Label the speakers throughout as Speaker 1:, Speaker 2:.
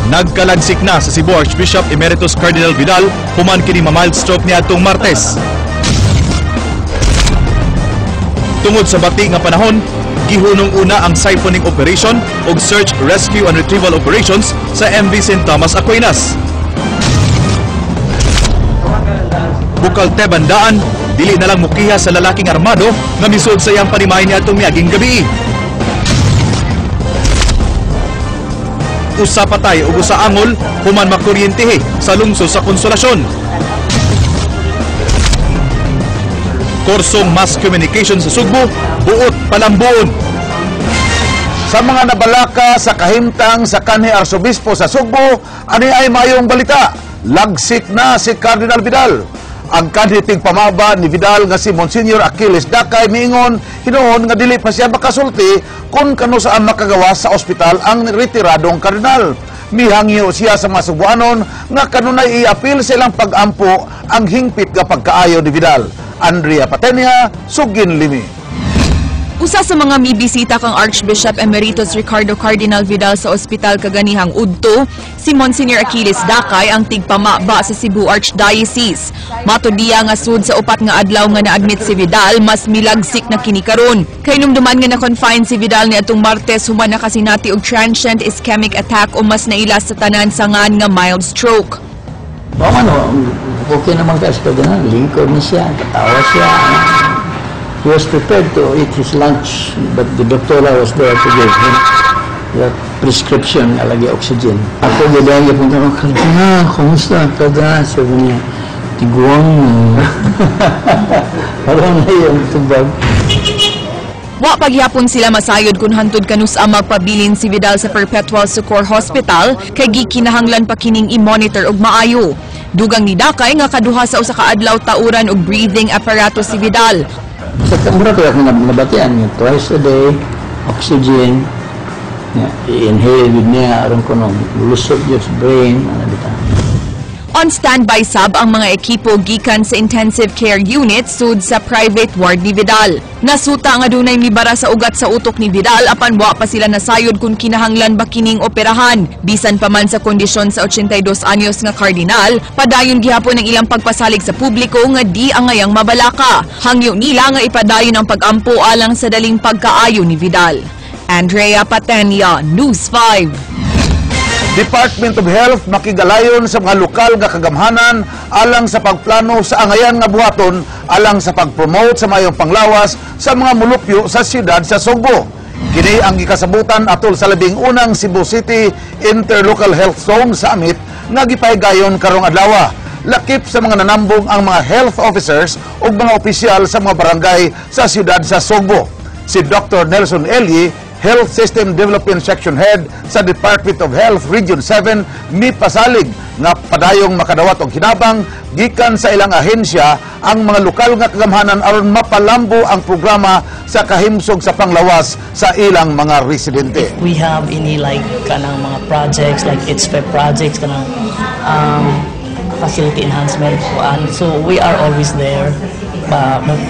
Speaker 1: Nagkalagsik na sa Cebu Archbishop Emeritus Cardinal Vidal human kini ma-mild stroke niadtong Martes. Tungod sa bati nga panahon, gihunong una ang siphoning operation ug search, rescue and retrieval operations sa MV St. Thomas Aquinas. Bukal Tebandaan, dili na lang mukiha sa lalaking armado nga misud sa iyang panimay niadtong miaging gabi. Usa patay ug usa angol human makuryentihe sa lungsod sa Konsolasyon. Kursong Mass Communication sa Sugbo, buot palambuon.
Speaker 2: Sa mga nabalaka sa kahimtang sa kanhi Arsobispo sa Sugbo, ani ay mayong balita. Lagsik na si Cardinal Vidal. Ang kanhi tigpamaba ni Vidal nga si Monsignor Achilles Dakay miingon hinuon nga dili pa siya makasulti kung kano saan makagawa sa ospital ang retiradong kardinal. Mihangyo siya sa mga Sugbuanon nga kanunay iapil sa ilang pag-ampo ang hingpit nga pagkaayo ni Vidal. Andrea Patenia, Sugin Limi.
Speaker 3: Usa sa mga mibisita kang Archbishop Emeritus Ricardo Cardinal Vidal sa ospital kaganihang udto, si Monsignor Achilles Dakay ang tigpamaba sa Cebu Archdiocese. Matod niya nga sud sa upat nga adlaw nga na-admit si Vidal, mas milagsik na kini karon. Kay numduman nga na-confine si Vidal niadtong Martes human nakasinati og transient ischemic attack o mas naila sa tanan sangan nga mild stroke.
Speaker 4: O ano, okay naman kasi Cardinal, lingkod ni siya, katawa siya. He was prepared to eat his lunch, but the doctor was there to give him the prescription, alagi oxygen. Ako gano'n, punta ko, "Cardinal, kumusta? Cardinal," sabi niya, "Tiguang mo." Parang na yung tubag.
Speaker 3: Wa pagyapon sila masayod kung hantod kanus ang magpabilin si Vidal sa Perpetual Succour Hospital kay gikinahanglan pa kining i-monitor og maayo. Dugang ni Dakay nga kaduha sa usa ka adlaw tauran og breathing apparatus si Vidal.
Speaker 4: Sa mura ko ako nabatian nga twice a day oxygen nga i-inhale gud niya aron kuno lusot yung brain ana bitaw.
Speaker 3: On standby sab ang mga ekipo gikan sa intensive care unit sud sa private ward ni Vidal. Nasuta nga dunay mibara sa ugat sa utok ni Vidal apan wa pa sila nasayod kung kinahanglan ba kining operahan. Bisan pa man sa kondisyon sa 82 anyos nga kardinal, padayon gihapon ang ilang pagpasalig sa publiko nga di angayang mabalaka. Hangyo nila nga ipadayon ang pag-ampo alang sa daling pagkaayo ni Vidal. Andrea Patenia, News 5.
Speaker 2: Department of Health makigalayon sa mga lokal nga kagamhanan alang sa pagplano sa angayan nga buhaton alang sa pag-promote sa mayong panglawas sa mga mulupyo sa siyudad sa Sugbo. Kini ang gikasabutan atol sa 11 unang Cebu City Interlocal Health Zone Summit nga gipahigayon karong adlaw. Lakip sa mga nanambong ang mga health officers ug mga opisyal sa mga barangay sa siyudad sa Sugbo. Si Dr. Nelson Ellie, Health System Development Section Head sa Department of Health Region 7, mipasalig nga padayong makadawat og hinabang gikan sa ilang ahensya ang mga lokal nga kagamhanan aron mapalambo ang programa sa kahimsog sa panglawas sa ilang mga residente.
Speaker 5: We have any like kanang mga projects like ITSFE projects, kanang facility enhancement kuan, so we are always there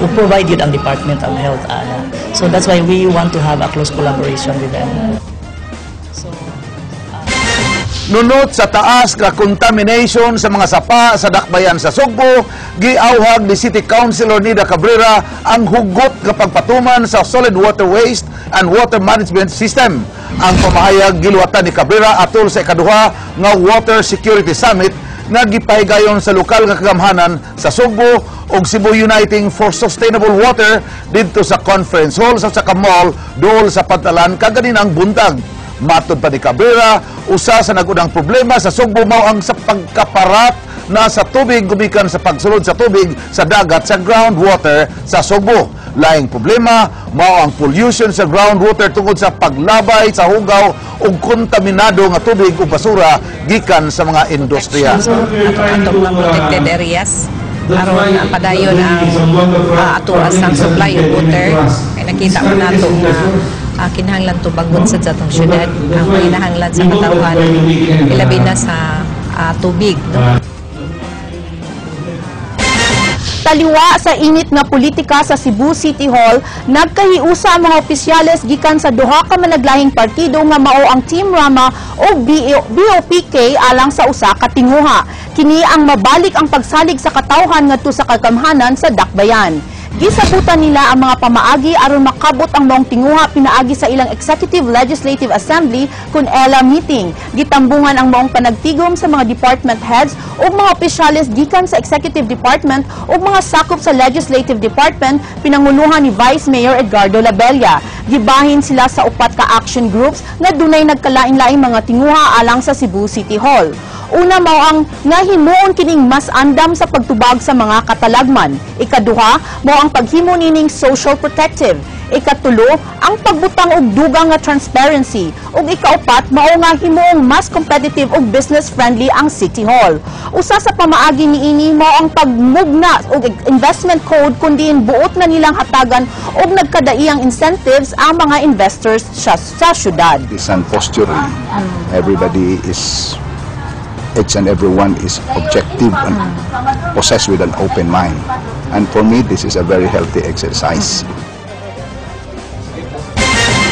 Speaker 5: to provide yun ang Department of Health ana. So that's why we want to have a close collaboration with them. So
Speaker 2: Nunot sa taas nga contamination sa mga sapa sa dakbayan sa Sugbo, giawhag ni City Councilor Nida Cabrera ang hugot nga pagpatuman sa Solid Water Waste and Water Management System. Ang pamahayag giluwatan ni Cabrera atol sa ikaduha nga Water Security Summit nga gipahigayon sa lokal nga kagamhanan sa Sugbo ug Cebu Uniting for Sustainable Water didto sa conference hall sa Saka Mall duol sa Pantalan kaganinang buntag. Matod pa ni Cabrera, usa sa nag-unang problema sa Sugbo mao ang sa pagkaparat na sa tubig gumikan sa pagsulod sa tubig sa dagat sa groundwater sa Sugbo. Laing problema mao ang pollution sa groundwater tungod sa paglabay sa hugaw ug kontaminado nga tubig ug basura gikan sa mga industriya.
Speaker 6: Atong mga protected areas aron padayon ang atuas ang supply of water kay nakita mo nato nga kinahanglan tubagon sa atong syudad ang panginahanglan sa katawhan, ilabi na sa tubig, no?
Speaker 7: Taliwa sa init nga politika sa Cebu City Hall, nagkahiusa ang mga opisyales gikan sa duha ka managlahing partido nga mao ang Team Rama o BOPK alang sa usa ka tinguha. Kini ang mabalik ang pagsalig sa katawhan ngadto sa kagamhanan sa Dakbayan. Gisabutan nila ang mga pamaagi aron makabot ang maong tinguha pinaagi sa ilang Executive Legislative Assembly kun ELA meeting. Gitambungan ang maong panagtigom sa mga department heads ug mga opisyales gikan sa Executive Department ug mga sakop sa Legislative Department pinanguluhan ni Vice Mayor Edgardo Labella. Gibahin sila sa upat ka action groups nga dunay nagkalain-laing mga tinguha alang sa Cebu City Hall. Una, mao ang nga himuon kining mas andam sa pagtubag sa mga katalagman. Ikaduha, mao ang paghimo nining social protective. Ikatulo, ang pagbutang og dugang nga transparency. Ug ikaupat, mao nga himuong mas competitive ug business friendly ang City Hall. Usa sa pamaagi niini mao ang pagmugna og investment code kun diin buot na nilang hatagan og nagkadaiyang incentives ang mga investors sa syudad.
Speaker 8: Is an posturing. Everybody is, each and everyone is objective and possessed with an open mind. And for me, this is a very healthy exercise.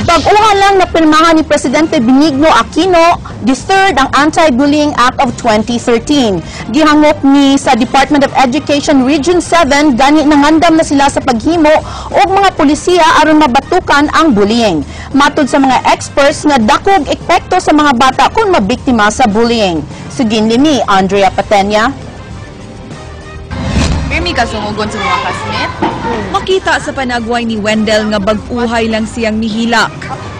Speaker 7: Bag-uhan lang na pirmahan ni Presidente Benigno Aquino III ang Anti-Bullying Act of 2013. Gihangop ni sa Department of Education Region 7, gani nangandam na sila sa paghimo og mga polisiya aron mabatukan ang bullying. Matud sa mga experts nga dakog epekto sa mga bata kung mabiktima sa bullying. Sugin ni Andrea Patenya.
Speaker 3: Pirmi ka sungugon sa mga classmate? Makita sa panagway ni Wendell nga bag-uhay lang siyang nihilak.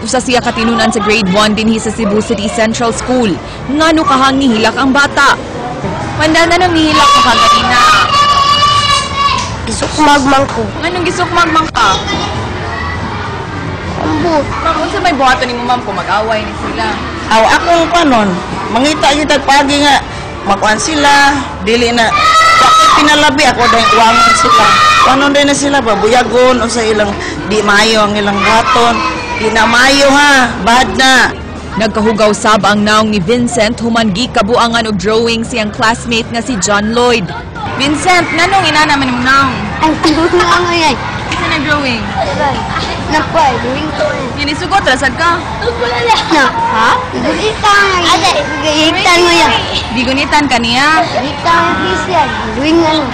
Speaker 3: Usa siya katinunan sa grade 1 dinhi sa Cebu City Central School. Ngano kahang nihilak ang bata? Wendell, nganong nihilak ka kaganina?
Speaker 9: Gisukmag man ko.
Speaker 3: Nganong gisukmag man ka?
Speaker 9: Ambot.
Speaker 3: Ma'am, unsa may buhaton nimo, ma'am, kung mag-away ni sila?
Speaker 10: Aw, akong panon, mangita gyud pagi nga makuan sila, dili na bakit pinalabi ako dahil kuwangon sila. Kuwanon din na sila ba buyagon o sa ilang di maayo ang ilang buhaton. Di na maayo ha, bad na.
Speaker 3: Nagkahugaw sab ang naong ni Vincent human gikabuangan og drawing siyang classmate nga si John Lloyd. Vincent, nganong inana man imong naong?
Speaker 9: Ang ang ay.
Speaker 3: Isa na drawing?
Speaker 9: Napoy, drawing to.
Speaker 3: Ginisugot ra sad ka?
Speaker 9: Na. Ha? Gunitan. Ate, gunitan mo yan.
Speaker 3: Gigunitan ka niya?
Speaker 9: Gunitan mo yan. Drawing ano.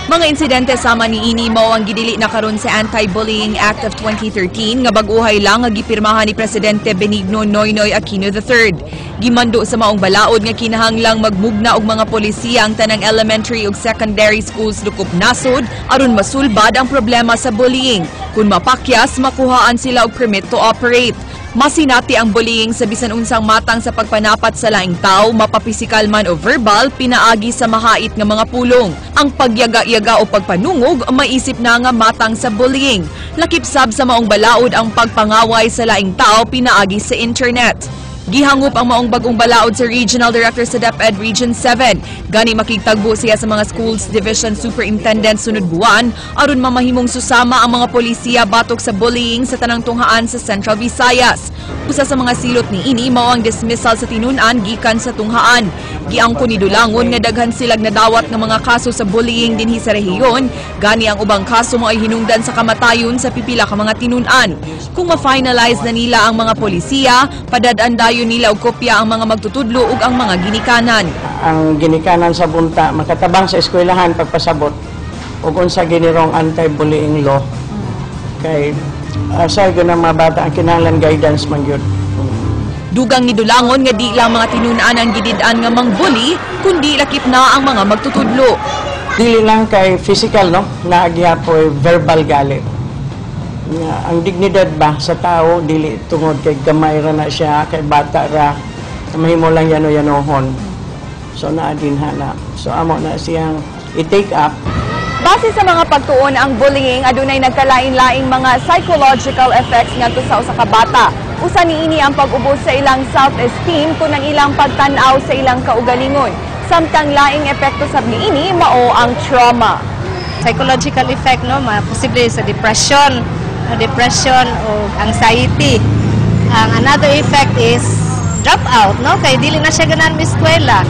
Speaker 3: Mga insidente sama ni ini mao ang gidili na karon sa Anti-Bullying Act of 2013 nga bag-uhay lang nga gipirmahan ni Presidente Benigno Noynoy Aquino III. Gimando sa maong balaod nga kinahanglang magmugna og mga polisiya ang tanang elementary ug secondary schools lukop nasod aron masulbad ang problema sa bullying. Kung mapakyas, makuhaan sila og permit to operate. Masinati ang bullying sa bisan unsang matang sa pagpanapat sa laing tao, mapapisikal man o verbal, pinaagi sa mahait nga mga pulong. Ang pagyaga-yaga o pagpanungog, maisip na nga matang sa bullying. Lakip sab sa maong balaod ang pagpangaway sa laing tao pinaagi sa internet. Gihangop ang maong bagong balaod sa Regional Director sa DepEd Region 7. Gani makigtagbo siya sa mga schools division superintendent sunod buwan aron mamahimong susama ang mga polisiya batok sa bullying sa tanang tunghaan sa Central Visayas. Usa sa mga silot ni ini mao ang dismissal sa tinun-an gikan sa tunghaan. Giangko ni Dulangon nga daghan silag nadawat nga mga kaso sa bullying dinhi sa rehiyon, gani ang ubang kaso mo ay hinungdan sa kamatayon sa pipila ka mga tinun-an. Kung ma-finalize na nila ang mga polisiya, padad-an dayon nila og kopya ang mga magtutudlo ug ang mga ginikanan.
Speaker 10: Ang ginikanan sa bunta makatabang sa eskwelahan pagpasabot ug unsa ginirong anti-bullying law. Kay sa gyud ang mga bata ang kinahanglan guidance man gyud.
Speaker 3: Dugang ni Dulangon nga di lang mga tinun-an ang gidid-an nga mangbuli, kundi lakip na ang mga magtutudlo.
Speaker 10: Dili lang kay physical, no, naagyapoy verbal galit. Nga, ang dignidad ba sa tao dili tungod kay gamay ra na siya, kay bata ra, mahimo lang yano-yanohon. So naa din na. So amo na siyang i-take up.
Speaker 3: Base sa mga pagtuon, ang bullying adunay nagkalain-laing mga psychological effects ngadto sa usa ka bata. Usa niini ang pag-ubos sa ilang self-esteem kun ang ilang pagtan-aw sa ilang kaugalingon. Samtang laing epekto sab niini mao ang trauma.
Speaker 6: Psychological effect, no, posible sa depression, depression o anxiety. Ang another effect is drop out, no, kay dili na siya ganahan eskwela.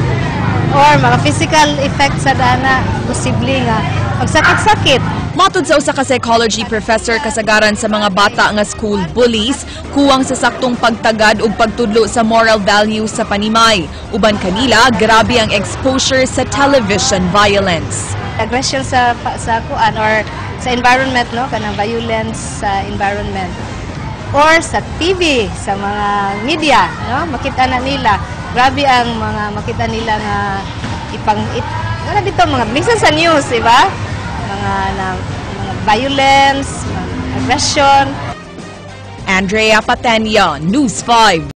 Speaker 6: Or mga physical effects sa dana, posible nga Magsakit-sakit.
Speaker 3: Matud sa usa ka psychology professor, kasagaran sa mga bata nga school bullies, kuwang sa saktong pagtagad ug pagtudlo sa moral values sa panimay. Uban kanila, grabe ang exposure sa television violence.
Speaker 6: Aggression sa kuan or sa environment, no, kanang violence sa environment or sa TV, sa mga media, no, makita na nila, grabe ang mga makita nila nga ipang it, wala dito mga minsan sa news, di ba, mga na, mga violence, mga aggression.
Speaker 3: Andrea Patenia, News 5.